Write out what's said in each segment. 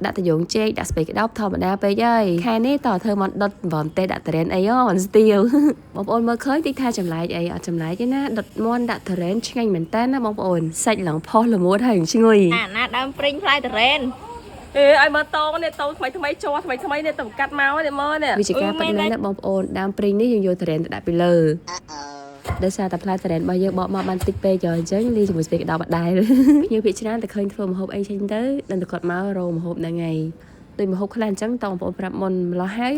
ដាក់តយងចេកដាក់ស្ពៃក្តោបធម្មតាពេកហើយខែនេះតើធ្វើមកដុតអំបិលម្ទេសដាក់ធុរេនអីហ៎មិនស្ទាវ បងប្អូនមើលឃើញតិចថាចម្លែកអីអត់ចម្លែកទេណាដុតមាន់ដាក់ធុរេនឆ្ងាញ់មែនតើណាបងប្អូនសាច់ឡើងផុសល្មួតហើយឈ្ងុយ អាណាដើមព្រិញផ្លែតរ៉េន អេឲ្យមើលតងនេះតងថ្មីថ្មីជ័រថ្មីថ្មីនេះទៅកាត់មកនេះមើលនេះ វិជាការពិតមែនណាបងប្អូនដើមព្រីងនេះយើងយកធុរេនទៅដាក់ពីលើដោយសារតែផ្លែធុរេនរបស់យើងបកមកបានតិចពេកចុះអញ្ចឹងលីជាមួយស្ពៃក្តោបអត់ដែរ ភ្ញៀវភាគច្រើនតែឃើញធ្វើម្ហូបអីចេញទៅដល់តែគាត់មករកម្ហូបហ្នឹងឯងដូចម្ហូបខ្លះអញ្ចឹងតបងប្អូនប្រាប់មុនម្លោះហើយ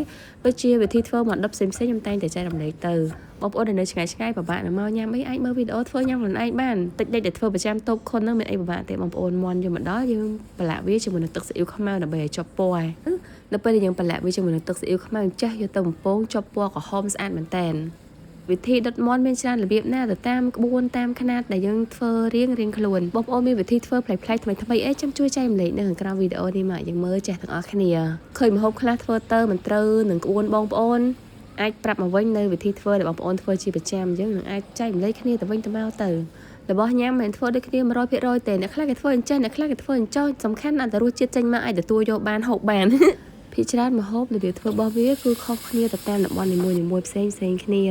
ដូចជាវិធីធ្វើមកដប់ផ្សេងៗខ្ញុំតែងតែចែករំលែកទៅបងប្អូនដែលនៅឆ្ងាយឆ្ងាយពិបាកនឹងមកញ៉ាំអីអាចមើលវីដេអូធ្វើញ៉ាំខ្លួនឯងបានតិចតិចដែលធ្វើប្រចាំតូបខុនហ្នឹងមានអីពិបាកទេបងប្អូនមាន់យកមកដល់យើងប្រឡាក់វាជាមួយនឹងទឹកស៊ីអ៊ីវខ្មៅដើម្បីឲ្យជាប់ពណ៌នៅពេលដែលយើងប្រឡាក់វាជាមួយនឹងទឹកស៊ីអ៊ីវខ្មៅចេះយកទៅបំពងជាប់ពណ៌ក្រហមស្អាតមែនតើវិធីដុតមាន់មានច្រើនរបៀបណាទៅតាមក្បួនតាមຂະຫນាតដែលយើងធ្វើរៀងរៀងខ្លួនបងប្អូនមានវិធីធ្វើប្លែកៗថ្មីថ្មីអីចាំជួយចែករំលែកនៅខាងក្រោមវីដេអូនេះមកយើងមើលចេះទាំងអស់គ្នាឃើញម្ហូបខ្លះធ្វើទៅមិនត្រូវនឹងក្បួនបងប្អូនអាចប្រាប់មកវិញនៅវិធីធ្វើដែលបងប្អូនធ្វើជាប្រចាំយើងនឹងអាចចែករំលែកគ្នាទៅវិញទៅមកទៅរបស់ញ៉ាំមិនធ្វើដូចគ្នា100%ទេអ្នកខ្លះគេធ្វើអញ្ចេះអ្នកខ្លះគេធ្វើអញ្ចោះសំខាន់អន្តរសជាតិចេញមកអាចទទួលយកបានហូបបាន ភាគច្រើនម្ហូបរបៀបធ្វើរបស់វាគឺខុសគ្នាទៅតាមតំបន់នីមួយៗផ្សេងផ្សេងគ្នា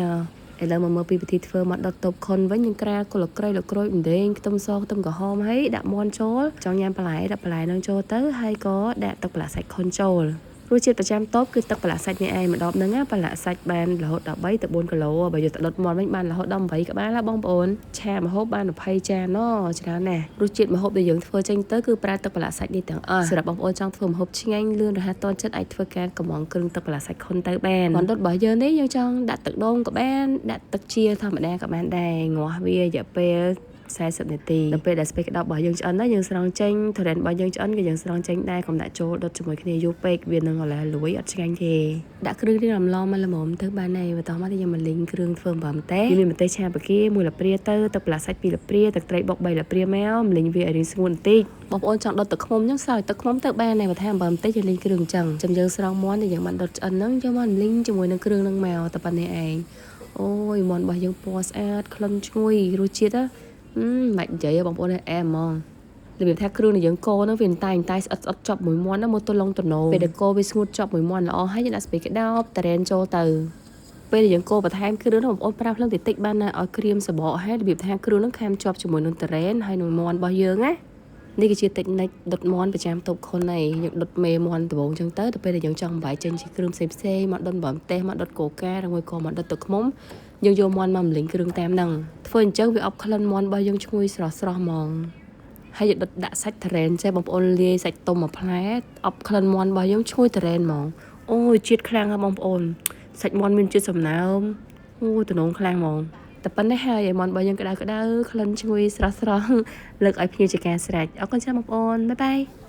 ឥឡូវមកមើលពីវិធីធ្វើមកដុតតូបខុនវិញយើងក្រាលគល់ក្រៃលក្រូចម្ដេងខ្ទឹមសខ្ទឹមក្រហមហើយដាក់មាន់ចូលចង់ញ៉ាំបន្លែដាក់បន្លែនឹងចូលទៅហើយក៏ដាក់ទឹកប្រឡាក់សាច់ខុនចូលរសជាតិប្រចាំតូបគឺទឹកប្រឡាក់សាច់នេះឯងម្ដបហ្នឹងណាប្រឡាក់សាច់បានរហូតដល់3ទៅ4គីឡូបើយកទៅដុតមាន់វិញបានរហូតដល់8ក្បាលឡាបងប្អូនឆាម្ហូបបាន20ចានណច្រើនណាស់រសជាតិម្ហូបដែលយើងធ្វើចេញទៅគឺប្រើទឹកប្រឡាក់សាច់នេះទាំងអស់សម្រាប់បងប្អូនចង់ធ្វើម្ហូបឆ្ងាញ់លឿនរហ័សទាន់ចិត្តអាចធ្វើការកំងគ្រឿងទឹកប្រឡាក់សាច់ខុនទៅបានមាន់ដុតរបស់យើងនេះយើងចង់ដាក់ទឹកដូងក៏បានដាក់ទឹកជាធម្មតាក៏បានដែរងាស់វារយៈពេល40នាទីដល់ពេលដែលស្ពៃក្តោបរបស់យើងឆ្អិនហើយយើងស្រង់ចេញធុរេនរបស់យើងឆ្អិនក៏យើងស្រង់ចេញដែរកុំដាក់ចូលដុតជាមួយគ្នាយូរពេកវានឹងរលាស់លួយអត់ឆ្ងាញ់ទេដាក់គ្រឿងរៀងរំលងមកល្មមទៅបានហើយបន្តមកយើងមកលីងគ្រឿងធ្វើអំបិលម្ទេសយើងមានម្ទេសឆាកាគា1ស្លាបព្រាទៅទឹកប្រឡាក់សាច់2ស្លាបព្រាទឹកត្រីបុក3ស្លាបព្រាមកម្លីងវាឲ្យរៀងស្ងួតបន្តិចបងប្អូនចង់ដុតទឹកឃ្មុំចឹងសោយទឹកឃ្មុំទៅបានដែរបើថាអំបិលម្ទេសយើងលីងគ្រឿងចឹងចាំយើងស្រង់មាន់ដែលយើងបានដុតឆ្អិនហ្នឹងយកមកលីងជាមួយនឹងគ្រឿងហ្នឹងមកតែប៉ុណ្្នេះឯងអូយមាន់របស់យើងពណ៌ស្អាតក្លិនឈ្ងុយរសជាតិមិនបាច់និយាយបងប្អូនអែហ្មងរបៀបថាគ្រឿងដែលយើងកូរហ្នឹងវាតែតែស្អិតស្អិតចប់មួយមាន់ណាមកទល់ឡងតំណោពេលដែលកូរវាស្ងួតចប់មួយមាន់ល្អហើយយើងដាក់ស្ពៃក្តោបតារ៉ែនចូលទៅពេលដែលយើងកូរបន្ថែមគ្រឿងហ្នឹងបងប្អូនប្រើភ្លើងតិចតិចបានណាឲ្យក្រៀមសបកហើយរបៀបថាគ្រឿងហ្នឹងខាំជាប់ជាមួយនឹងតារ៉ែនហើយនឹងមាន់របស់យើងណានេះគឺជាតិចនិចដុតមាន់ប្រចាំតូបខុនហើយយើងដុតមេមាន់ដំបូងចឹងទៅទៅពេលដែលយើងចង់បំបាយចេញជាគ្រឿងផ្សេងផ្សេងមកដុតបំទេសមកដុតកូកាឬមួយក៏មកដុតទឹកឃ្មុំយើងយកមាន់មកម្លិញគ្រឿងតាមហ្នឹងធ្វើអញ្ចឹងវាអប់ក្លិនមាន់របស់យើងឈ្ងុយស្រស់ស្រស់ហ្មងហើយយើងដុតដាក់សាច់ធុរេនចេះបងប្អូនលាយសាច់ទុំមួយផ្លែអប់ក្លិនមាន់របស់យើងឈ្ងុយធុរេនហ្មងអូយជាតិខ្លាំងណាស់បងប្អូនសាច់មាន់មានជាតិសំណើមអូយតំណងខ្លាំងហ្មងតែប៉ុណ្ណេះហើយឲ្យមាន់របស់យើងក្តៅក្តៅក្លិនឈ្ងុយស្រស់ស្រស់លើកឲ្យភ្ញៀវជាការស្រេចអរគុណច្រើនបងប្អូន bye bye.